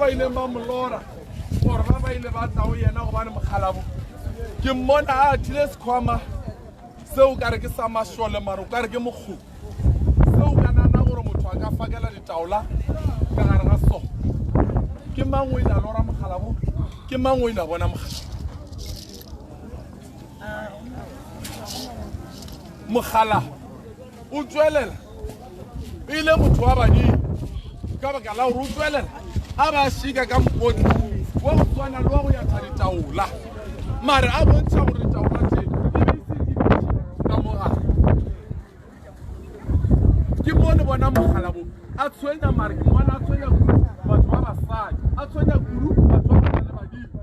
ba ileng ba mo lora gore ba ba ile ba tla go yena gobane mokgalabo ke mmona a athile sekhwama seo ka re ke sa mašole mare o ka re ke mokgobu seo ka nana gore motho a ka fakela ditaola ka gare ga sona ke mang o ile a lora mokgalabo ke mang o ile a bona mogala mogala o tswelela e ile motho wa badimo ka baka la gore o tswelela a ba šika ka mokotla wa go tshwana le wa go yatha ditaola mare a bontšha gore ditaola tše e be e se di ka mogare ke mo le bona mogala bo a tshwenya mare ke mona a tshwenya kudu batho ba basadi a tshwenya kudu batho ba bana le badimo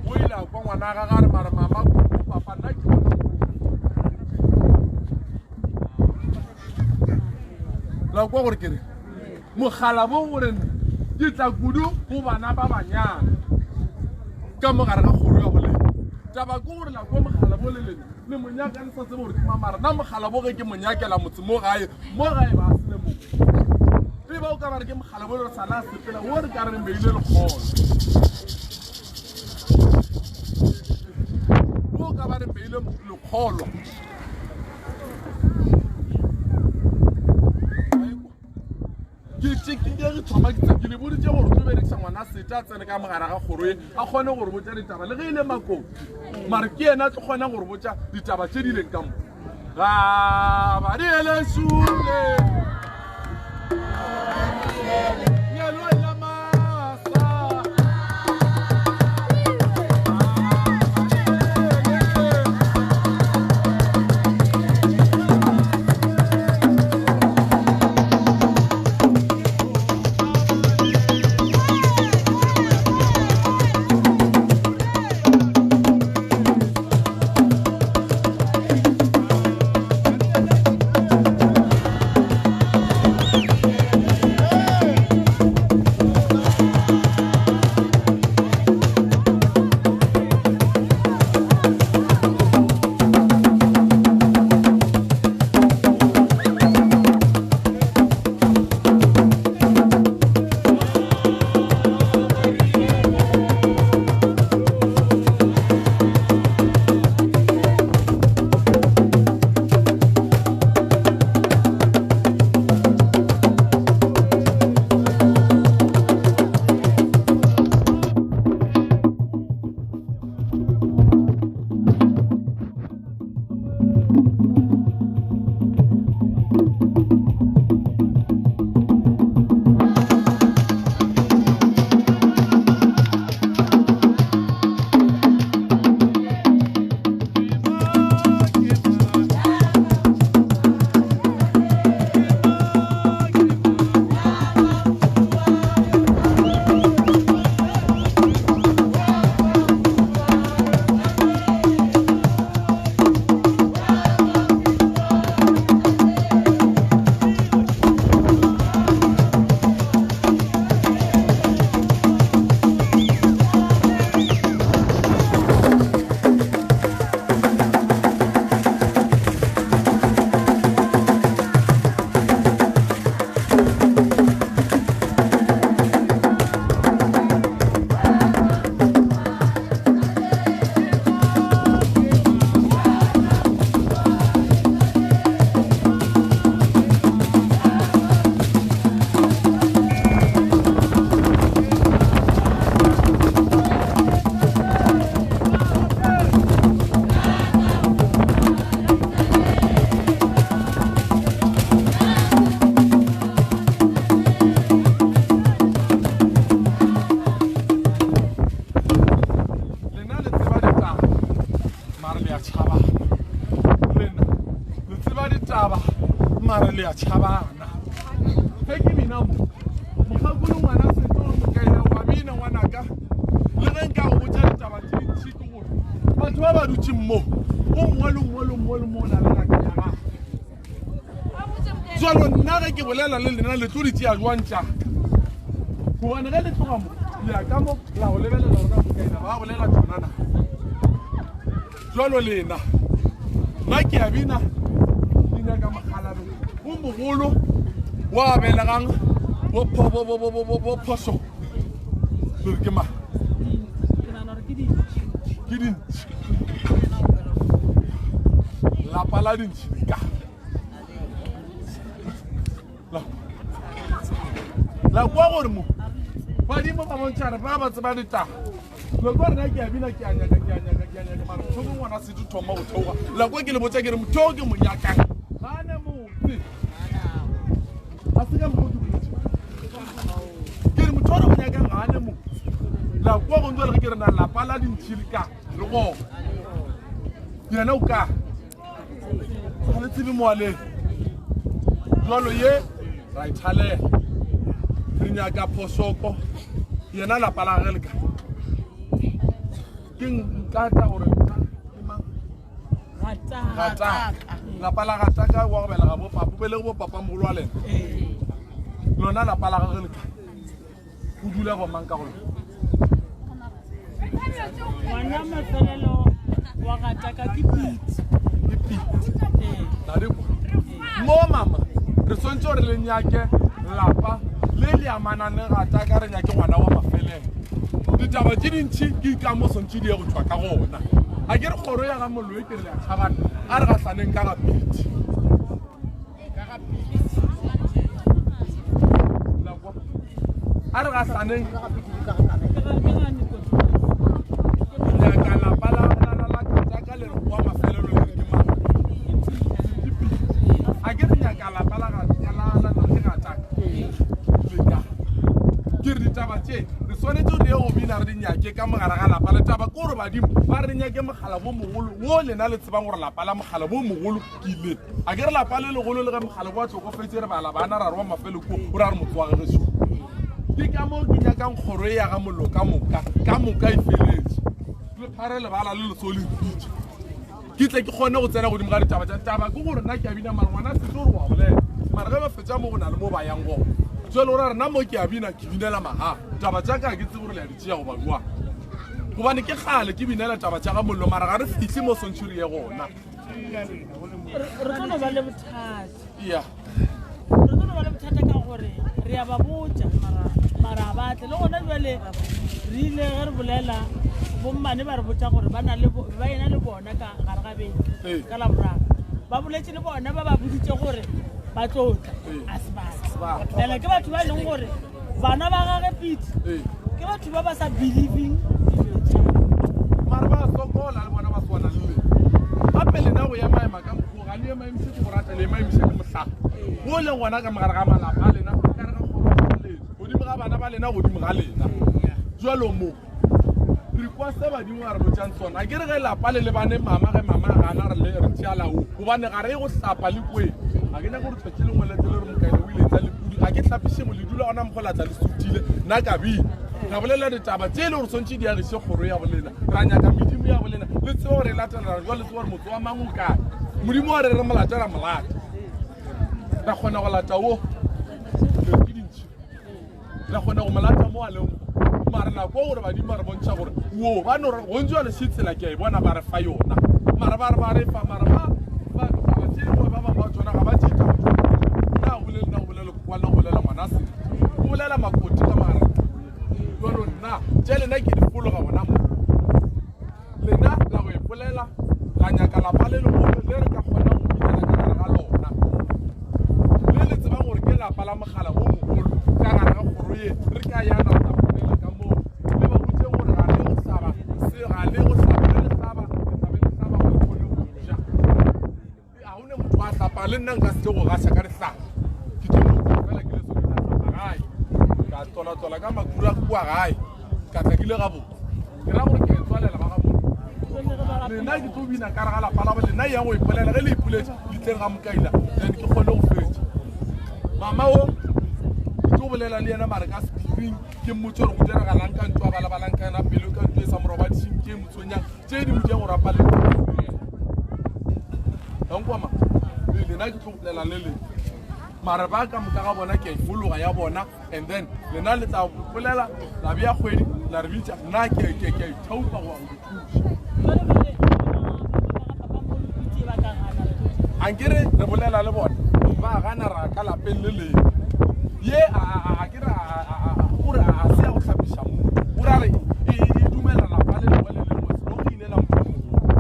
o ile a kwa ngwana ga gare mare mama kudu papa nna ke bona la kwa gore ke re Mogala bo gore ke tla kudu go bana ba banyana ka mo gare ga kgoro ya bolena. Taba ke gore la kwa mogala bo le lena le monyaka le sa tsebe gore ke mamara. Na mogala bo ge ke monyakela motse mo gae, mo gae ba sele mo. E ba o ka ba re ke mogala bo le re sala sepela wo re ka re meile lekgolo. Wo ka ba re meile lekgolo. Ke tšekile re thoma ke ke le boditše gore tlo berekiša ngwana seta a tsene ka mogara ga kgoro e a kgone gore botša ditaba le ge e le makoti mare ke yena a tlo kgona gore botša ditaba tše di leng ka mo ga ba di ele sule nyalo ya masa Lena le tseba ditaba mare le a tšhabana. Lena le tseba ditaba mare le a tšhabana. Ge ke bina mo, mokgakolo ngwana setoro mokaila wa bina ngwanaka. Le ge nka go botša ditaba tše dintši ke gore batho ba ba dutšeng mo, o mongwe le mongwe le mongwe le mongwe o na le ngaka ya gagwe. Jalo nna ge ke bolela le lena le tlo di tšea jwang tša gobane ge le tloga mo le ya ka mo la go lebelela rona mokaina ba bolela tšona na jalo lena nna ke a bina ke nyaka mokgalabe o O mogolo wa belegang bo phoso le re ke mang? Ke dintši. Lapa la dintši le ka. La kwa gore mo badimo ba bontšha re ba ba tseba ditaba. La kwa rena ke a bina ke a nyaka ke a nyaka ke a nyaka mara motho mongwe ngwana se thoma go theoga. La kwa ke le botša ke re motho o ke mo nyakang ga ne motse. A se ka mokgwa ke boletše. Ke re motho o re mo nyakang ga ne motse. La kwa go ntse le ge ke re na lapa la dintšhi le ka le gona. Yena o ka. Ga le tsebe moaleng. Jwalo ye ra e thalela. Re nyaka phosoko. Yena lapa la gage le ka. Ke nkata gore nna ke mang? Gataka. Lapa la Gataka wa go belega bo papa, o belege bo papa mogolo wa lena. Lona lapa la gage le ka. Go dula bo mang ka go lona? Ngwana mafelelo wa Gataka ke Pete. Ke Pete. La di kwa. Mo mama, re swantse gore le nyake lapa le le amanang le Gataka, re nyake ngwana wa mafelelo. Ditaba tše dintši ke ka mo swantse di ye go tšwa ka gona. A ke re kgoro ya ga mollo e ke re le a tšhabana, a re gahlaneng ka ga Pete. A re gahlaneng. Nyaka lapa la la la la Gataka le re wa mafelelo le re ke mang? Ke Pete. A ke re nyaka lapa la ga la la la ke Gataka. Le ka. Ke re ditaba tše re swanetše re ye go bina re di nyake ka mogare ga lapa le taba ke gore badimo ba re nyake mogala bo mogolo wo lena le tsebang gore lapa la mogala bo mogolo ke le. A ke re lapa le legolo le ge mogala bo a hlokofetše re bala bana ra re wa mafelo ko o ra re motho wa gagešo. Ke ka moo ke nyakang kgoro e ya ga mollo ka moka ka moka e feletše. Le phare lebala le leso le mpitše. Ke tle ke kgone go tsena godimo ga ditaba tša taba ke gore nna ke a bina mara ngwana se tlo re wa bolela. Mara ge ba fetša mo go na le mo ba yang gona. Jwale o ra re nna mo ke a bina ke binela mahala. Taba tša ka ga ke tsebe gore le a di tšea goba jwang. Gobane ke kgale ke binela taba tša ga mollo mara ga re fihle mo swantšhe re ye gona. Re tlo no ba le bothata. Yeah. Re tlo no ba le bothata ka gore re a ba botša mara a batle le gona jwale re ile ge re bolela bommane ba re botša gore ba na le ba ena le bona ka gare ga beke ka laboraro ba boletše le bona ba ba boditše gore ba tlo tla a se batle ene ke batho ba e leng gore bana ba gage Pete ke batho ba ba sa believing dilo tše mara ba sokola le bona ba swana le lena gape lena go emaema ka mokgwa ga le emaemiše ke go rata le emaemiše ke mohlala wo leng gona ka mogare ga malapa a lena ka re ga kgoro lena godimo ga bana ba lena godimo ga lena jalo mo re kwa se badimo ba re botšang sona a ke re ge lapa le lebane mama ge mama a gana re le re tšea lao gobane ga re ye go hlapa le kweng ga ke nyake gore tšatši lengwe le tle le re mokaile o ile tla le pudi ga ke hlapiše mo le dula gona mokgo la tla le suthile nna ka bina ra bolela ditaba tše e le gore swantše di agiše kgoro ya bolena ra nyaka medimo ya bolena le tsebe gore e latelana jwa le tsebe gore motse wa mang o kae modimo wa re re molata ra molata ra kgona go lata wo ke dintšhi Re kgona go mo lata mo a leng mara nako gore badimo ba re bontšha gore wo ba no re gontši jale še tsela ke a e bona ba re fa yona mara ba re ba re fa mara ba ba taba tše dingwe ba bangwe ba tsona ga ba tšee taba nna o bolele nna o bolele kwa nna o bolela ngwana se o bolela makoti ka mara jalo nna tše lena ke di fologa gona mo Lena la go ipolela, la nyaka lapa le legolo le re ka kgonang go binela ka gare ga lona, le le tsebang gore ke lapa la mogala wo mogolo ka gare ga kgoro ye re ka ya ra tla bolela ka moo. Le ba botšeng gore ga le go hlaba se, ga le go hlaba, ge le hlaba, le tla be le hlaba gore le kgone go ja. Ga go ne motho a hlapa, le nna nka se tle go gaša ka dihlare. Ke tlo no tla fela ke le so ke tla hlapa gae. Ka tlola-tlola ka makhura kua gae, ka tla ke le gabotse. Ke ra gore ke e tswalela ba ga monna. Lena ke tlo bina ka re ga lapa la bo lena yang go ipolela ge le ipoletše le tleng ga mokaila then ke kgone go fetša. Mama o ke tlo bolela le yena mare ka sephiring ke mmotse gore go diragalang ka ntlo a balabalang ka yona pelo ka ntlo e sa mo robadišeng ke e mo tshwenyang tše di mo diang gore a palelwe ke go bolela. Nkwa ma le lena ke tlo bolela le lena mara ba ka moka ga bona ke a ifologa ya bona and then lena le tla bolela la bea kgwedi la re bitša nna ke ke a ithaupa go ya go di thuša. Ankere re bolela le bona. Ba gana ra ka lapeng le lengwe. Ye a a a ke re a a a o re a se ya go hlapiša motho. O ra re e e dumela lapa le lengwe le lengwe selo go inela motho mogolo.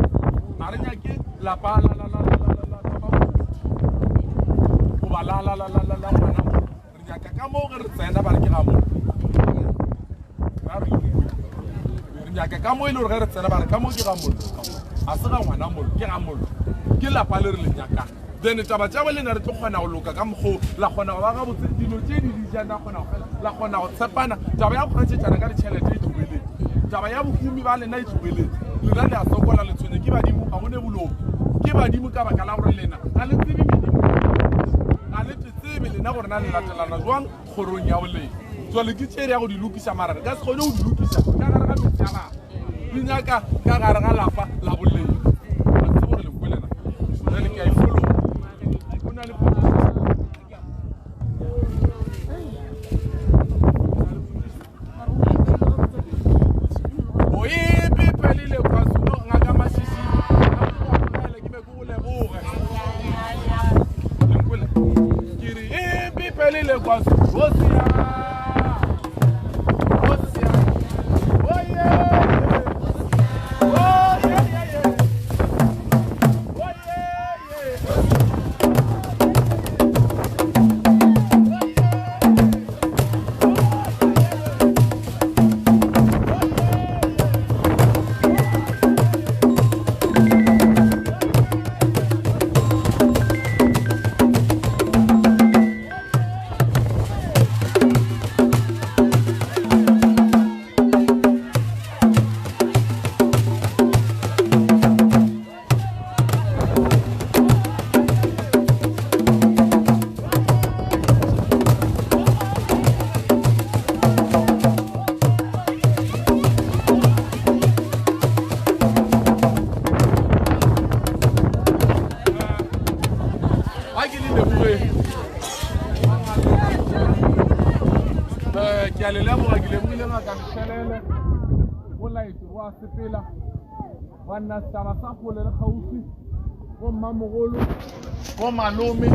A re nyake lapa la la la la la la la goba la la la la la la ngwana mo. Re nyaka ka mo ge re tsena ba re ke ga mo. Ra re re nyaka ka mo e le gore ge re tsena ba re ka mo ke ga mollo. A se ga ngwana mollo, ke ga mollo. Ke lapa le re le nyakang. Then taba tša bo lena re tlo kgona go loka ka mokgo la kgona go ba gabotse dilo tše di di jang la kgona go fela la kgona go tshepana taba ya go kgantšhetšana ka ditšhelete e tlogeleng taba ya bohumi ba lena e tlogeleng lena le a sokola le tshwenye ke badimo ga go ne boloki ke badimo ka baka la gore lena ga le tsebe medimo ga le tsebe lena gore na le latelana jwang kgorong ya boleng jale ke tše re ya go di lokiša mara re ka se kgone go di lokiša ka gare ga metsi a lapa di nyaka ka gare ga lapa la boleng a tsebe gore le kwelena jale ke a e follow o na le Oipipelile KwaZulu ngaka Masisi ke be ke go leboge Lenkwele ke re ipipelile KwaZulu osia osia oye oye oye A ke le leboge eh, ke a le leboga ke lebogile ngaka Mshelele go laetše go a sepela Banna setšhaba sa kgole le kgauswi, bommamogolo, bomalome,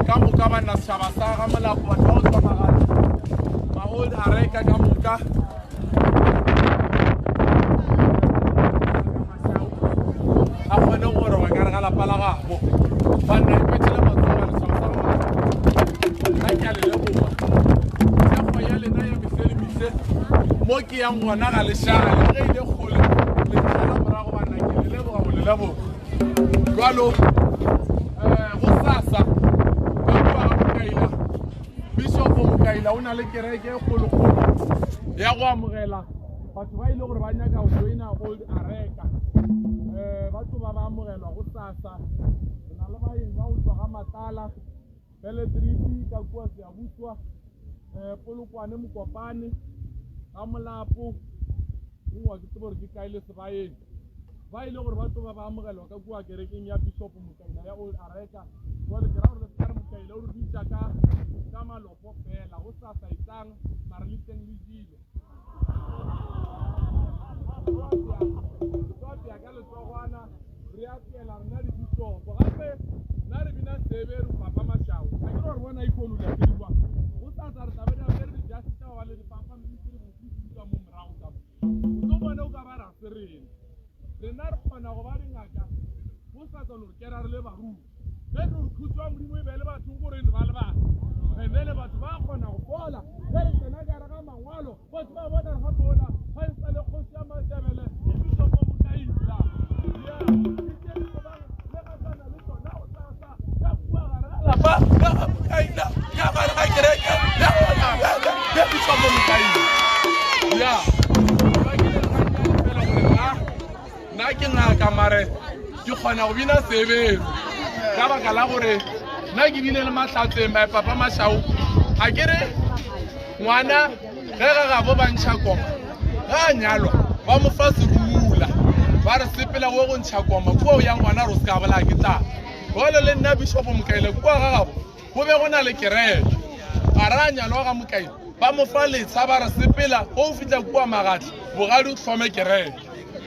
ka moka banna setšhaba sa ga Molapo, batho ba go tswa Magadi, ma-old areka ka moka. A kgone go goroga ka re ga lapa la gabo. Banna ipethele matsogo bana setšhaba sa ga Molapo. Nna ke a le leboga. Thekgo ya lena ya mehle le mehle mo ke yang gona ga le šale le ge ile kgole le ntšhala morago banna ke le leboga go le leboga jalo um go sasa ka kua ga mokaila bishopo mokaila o na le kereke e kgolokgolo ya go amogela batho ba ile gore ba nyaka go joina old areka um ba tlo ba ba amogelwa go sasa re na le baeng ba go tswa ga matala Beletriti ka kua Siyabuswa, um Polokwane Mokopane, ga Molapo, gongwe ke tsebe gore ke kae le Sebayeng. Ba ile gore ba tlo ba ba amogelwa ka kua kerekeng ya Bishop Mokaila ya Old Areka. Jwale ke ra gore le se ka re Mokaila o re bitša ka ka malopo fela, go sa sa etlang mare le teng le jile. Tlo apea ka letsogwana re apeela rena dibitopo gape nna re bina seberu papa mashao a ke gore bona ikonu le apeiwa go sa tla re tlabe re apere dijase tša ba le dipampa mme re go ka mo morago ka mo o tlo bona o ka ba ra se rena rena re kgona go ba dingaka go sa tswa no re kera re le baruti Ge re re khutšo ya Modimo e be le bathong gore ba le batho and then batho ba kgona go fola ge re tsena ka gare ga mangwalo batho ba bona re gape ola ga e sa le kgoši ya Matebele e Bishopo Mokaila ya le gatlana le tsona go sasa ka kua gare ga lapa ka ga Mokaila ka gare ga kereke ya ya Bishopo Mokaila ya ba ke le fela gore nna ke ngaka mare ke kgona go bina seberu ka baka la gore nna ke bile le mahlatseng my papa mashau ga ke re ngwana ge ga gabo ba ntšha koma ga a nyalwa ba mo fa serumula ba re sepela go go ntšha koma kua o yang gona re o se ka bolaya ke tlala jalo le nna bishopo mokaile kua ga gabo go be go na le kereke ga ra nyalwa ga mokaile ba mo fa letsha ba re sepela go o fitlha kua magatla bogadi o hlome kereke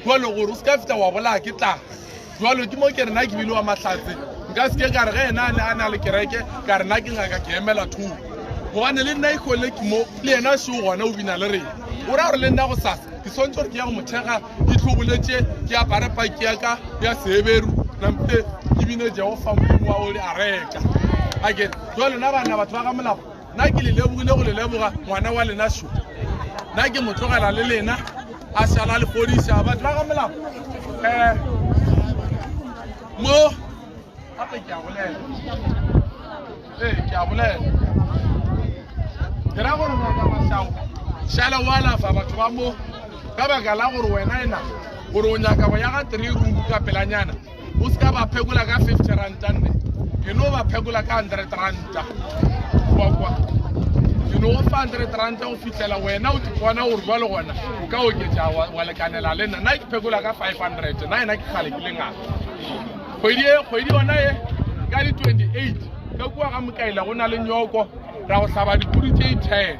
jalo gore o se ka fitlha wa bolaya ke tlala jalo ke mo ke rena ke bile wa mahlatse Nka se ke ka re ge yena a ne a na le kereke ka re nna ke ngaka ke emela thoko, gobane le nna ikgole ke mo le yena šeo gona o bina le rena. O ra gore le nna gosasa ke swantse gore ke ya go mo thekga, ke hloboletše, ke apare paki ya ka ya Seheberu, nampile ke bine Jehofa Modimo wa ole a reka. Ake jwale lena banna batho ba ga Molapo, nna ke le lebogile go le leboga ngwana wa lena šo. Nna ke mo tlogela le lena a šala le fodiša batho ba ga Molapo. Eh mo gape ke a bolela. Ee ke a bolela. Ke ra gore ngaka Mashao šala o alafa batho ba mo ka baka la gore wena ena gore o nyaka go ya ga 3 room ka pelanyana o se ka ba phekola ka 50 ranta nne ke no ba phekola ka 100 ranta kwa kwa ke no go fa 100 ranta go fihlela wena o bona gore jwale gona o ka oketša wa lekanela le nna nna ke phekola ka 500 nna ena ke kgale ke le ngaka kgwedi e kgwedi yona e ka di 28 ka kua ga Mokaila go na le nyoko ra go hlaba dipudi tše 10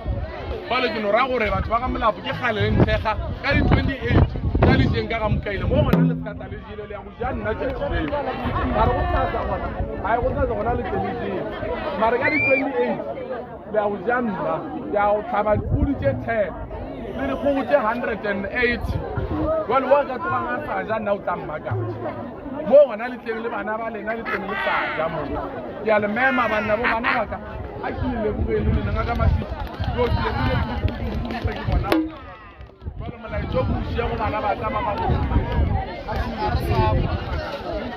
jwale ke no ra gore batho ba ga Molapo ke kgale le nthekga ka di 28 ka ditšeng ka ga Mokaila mo gona le se ka tla le jele le ya go ja nna tšatši leo mare go sasa gona ga go sasa gona le tle le jele mare ka di 28 le ya go ja nna ke ya go hlaba dipudi tše 10 le dikgogo tše 180 jwale wa ka tlogang a sa ja nna o tla mmakatša mo gona le tleng le bana ba lena le tleng le sa ja mo ke a le mema banna bo bana ba ka a ke le lebogeng le lena ngaka Masisi yo ke lebogile kudu ke bona jwale molaetša o ke o šia go bana ba ka ba ba a ke le lebogeng.